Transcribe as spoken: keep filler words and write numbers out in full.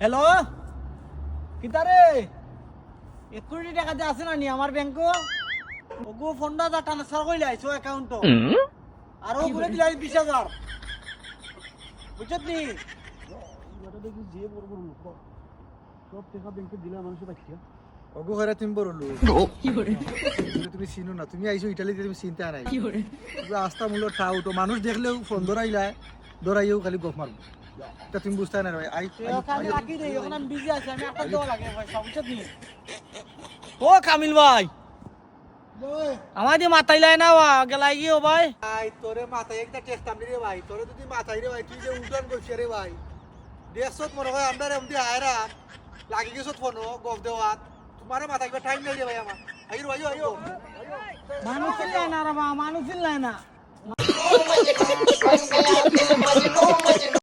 হ্যালো, কিতারে? এক কোটি টেকা দি আছে না নি আমার ব্যাংকো? ওগু পনেরো হাজার ট্রান্সফার করিলাইছো অ্যাকাউন্টো। আর ওগুরে দিলাই বিশ হাজার। বুঝছত নি? ইটা দেখি যে বড় বড় লোক। সব টেকা ব্যাংকে দিলে মানুষে রাখিয়া। ওগু করে তুমি বড় লোক। তুমি চিনো না, তুমি আইছো ইটালিতে, তুমি চিনতে নাই। তুমি আস্তা মূল টাউট, মানুষ দেখলেও ফোন ধরাইলায়, ধরাইয়াও খালি গফ মারবো। ইটা তুমি বুঝতে না রে ভাই। I, I, I. রাখি দেই, এখন আমি বিজি আছি, আমি একটা দেওয়া লাগে ভাই, বুঝছত নি? ও কামিল ভাই, আমারে দি মাতাইলায় না বা, গেলায় গিয়া ভাই। আই, তোরে মাতাই একটা টেস্ট আমি রে ভাই, তোরে যদি মাতাই রে ভাই, তুই যে উঠান করছিস রে ভাই, দেখছত মনে হয় আমরা এমনি আয়রাম, লাগি গেছত ফোনো, গফ দেওয়াত, তোমারে মাতাইবার টাইম নাই রে ভাই আমার। আইও, আইও, আইও। মানুষ চিনলায় না রে বা, মানুষ চিনলায় না।